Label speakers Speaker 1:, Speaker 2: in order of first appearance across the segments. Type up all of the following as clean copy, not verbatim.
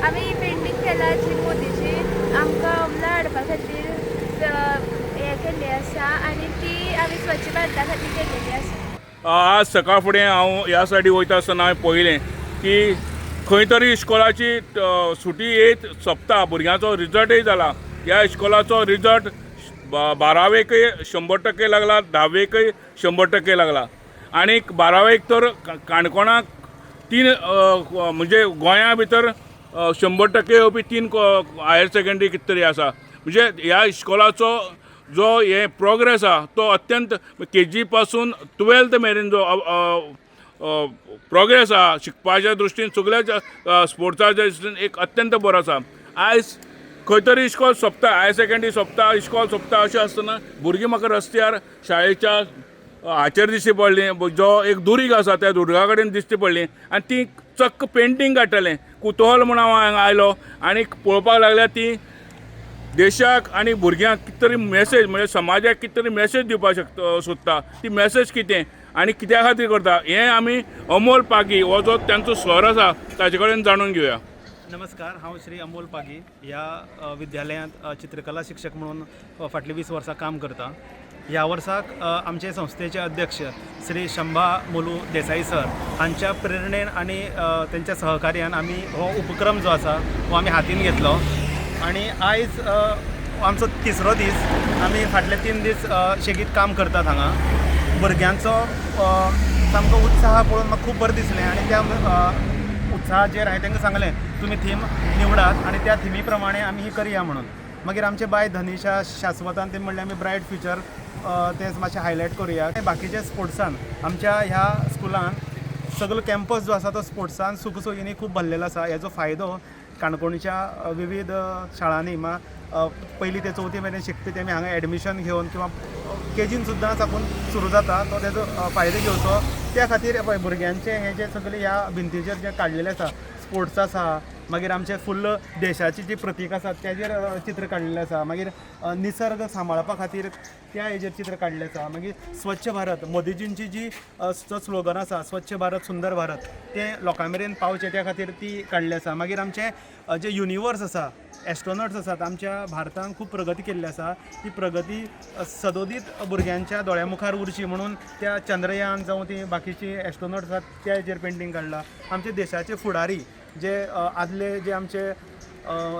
Speaker 1: आमी ही पेंटींग केला जी मोदीजी आमकां अंमला हाडपा खातीर हें केल्ली आसा आनी ती आमी स्वच्छ भारता खातीर केलेली आसा.
Speaker 2: आज सकाळ फुडें हांव ह्या सायडी वयता आसतना हांवें पळयलें की खंय तरी इस्कोलाची सुटी येत सोंपता, भुरग्यांचो रिजल्टय जाला. ह्या इस्कोलाचो रिजल्ट बारावेकय 100% लागला, धावेकय 100% लागला. आनीक बारावेक तर काणकोणाक 3 म्हणजे गोंया भितर 100% येवपी 3 हायर सेकेंडरी कितें तरी आसा. म्हणजे ह्या इस्कोलाचो जो हे प्रोग्रेस आहा तो अत्यंत केजी पासून 12th मेरेन जो प्रोग्रेस आहा शिकपाच्या दृश्टीन, सगळ्या स्पोर्ट्साच्या दृश्टीन एक अत्यंत बरो आसा. आयज खंय तरी इस्कोल सोंपता, हायर सेकेंडरी सोंपता, इस्कोल सोंपता, अशें आसतना भुरगीं म्हाका रस्त्यार शाळेच्या हाचेर दिश्टी पडलीं, जो एक दुरीग आसा त्या दुर्गा कडेन दिश्टी पडलीं आनी ती चक्क पेंटींग काडटलें. कुतूहल म्हूण हांव हांगा आयलो आनी पळोवपाक लागल्यार ती देशाक आनी भुरग्यांक कितें तरी मॅसेज, म्हणजे समाजाक कितें तरी मॅसेज दिवपाक शकता सोदता. ती मॅसेज कितें आनी कित्या खातीर करता हें आमी अमोल पागी हो जो तांचो सर आसा ताचे कडेन जाणून घेवया.
Speaker 3: नमस्कार, हांव श्री अमोल पागी ह्या विद्यालयांत चित्रकला शिक्षक म्हणून फाटलीं 20 वर्सां काम करता. ह्या वर्साक आमचे संस्थेचे अध्यक्ष श्री शंभा मोलू देसाई सर हांच्या प्रेरणेन आनी तेंच्या सहकार्यान आमी हो उपक्रम जो आसा हो आमी हातीन घेतलो आनी आयज आमचो तिसरो दीस. आमी फाटले 3 दीस शेगीत काम करतात हांगा. भुरग्यांचो सामको उत्साह पळोवन म्हाका खूब बरें दिसलें आनी त्या उत्साहाचेर हांवें तांकां सांगलें तुमी थीम निवडात आनी त्या थिमी प्रमाणे आमी ही करया म्हणून. मागीर आमचे बाय धनिशा शास्वतान ते म्हणलें आमी ब्रायट फ्युचर तें मातशें हायलायट करुया. बाकीच्या स्पोर्ट्सान आमच्या ह्या स्कुलान सगलो कॅम्पस जो आसा तो स्पोर्ट्सान सुखसोयींनी खूब भरलेलो आसा. हेजो फायदो काणकोणच्या विविध शाळांनी पयली ते चवथी मेरेन शिकपी तेमी हांगा एडमिशन घेवन किंवा केजीन सुद्दां साकून सुरू जाता तो तेजो फायदो घेवचो. त्या खातीर पळय भुरग्यांचें हें जें सगळें ह्या भिंतीचेर जें काडलेलें आसा स्पोर्ट्स आसा, मागीर आमचे फुल्ल देशाची जी प्रतीक आसा तेजेर चित्र काडलेलें आसा, मागीर निसर्ग सांबाळपा खातीर त्या हेजेर चित्र काडलें आसा, मागीर स्वच्छ भारत मोदीजींची जी जो स्लोगन आसा स्वच्छ भारत सुंदर भारत तें लोकां मेरेन पावचें त्या खातीर ती काडलें आसा. मागीर आमचें जे युनिवर्स आसा, एस्ट्रोनॉट्स आसात, आमच्या भारतान खूब प्रगती केल्ली आसा, ती प्रगती सदोदीत भुरग्यांच्या दोळ्या मुखार उरची म्हणून त्या चंद्रयान जावं ती बाकीची एस्ट्रोनॉट्स आसात त्या हेजेर पेंटींग काडलां. आमचे देशाचे फुडारी जे आदले जे आमचे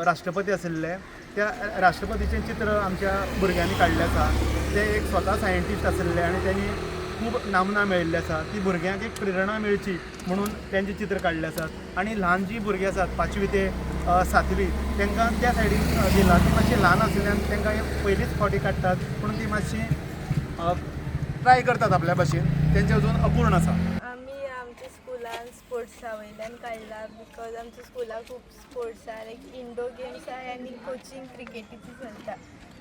Speaker 3: राष्ट्रपती आशिल्ले त्या राष्ट्रपतीचें चित्र आमच्या भुरग्यांनी काडलें आसा. ते एक स्वता सायंटिस्ट आशिल्ले आनी तेणी खूब नामना मेळिल्ली आसा, ती भुरग्यांक एक प्रेरणा मेळची म्हणून तेंचें चित्र काडलें आसात. आनी ल्हान जीं भुरगीं आसात 5वी ते 7वी तांकां त्या सायडीन दिलां, ती मातशी ल्हान आशिल्ल्यान तांकां पयलीच फावटी काडटात पूण ती मातशी ट्राय करतात आपल्या भाशेन, तेंचें अजून अपूर्ण आसा.
Speaker 1: आमी आमच्या स्कुलान स्पोर्ट्सा वयल्यान काडला because आमच्या स्कुलाक खूब स्पोर्ट्स आहा, लायक इंडोर गेम्स आहा आनी कोचिंग क्रिकेटीची चलता.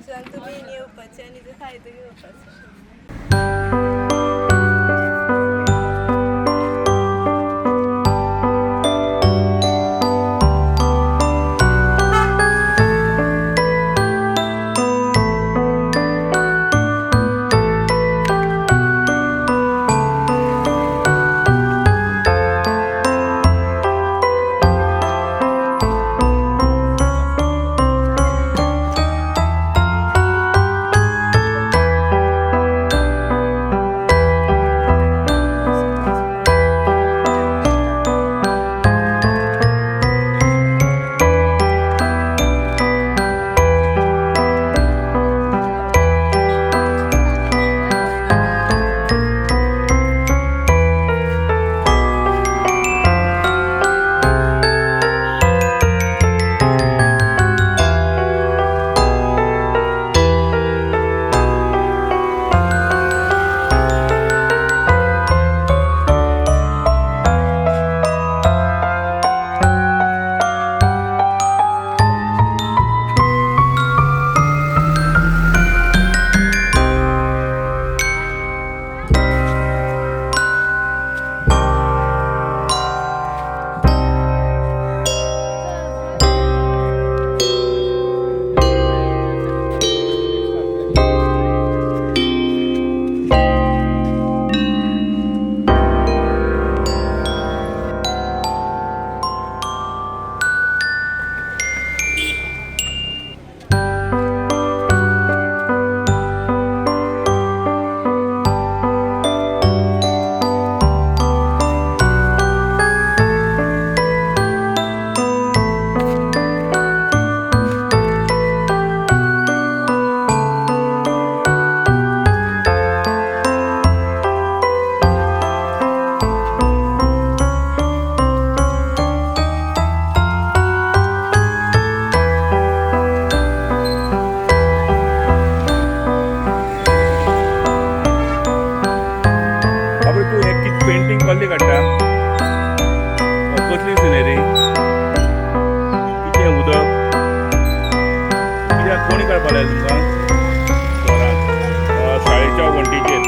Speaker 1: सो आमी तुमी येवपाचें आनी ते फायदो घेवपाचो.
Speaker 2: खेळपाक जाय तुमकां घरांत शाळेच्या वण्टीचेर.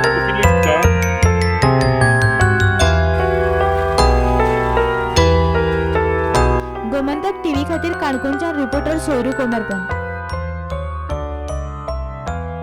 Speaker 2: तूं कितली शिकता?
Speaker 4: गोमंतक टीव्ही खातीर काणकोणच्यान रिपोर्टर सोयरू कोमरपंत.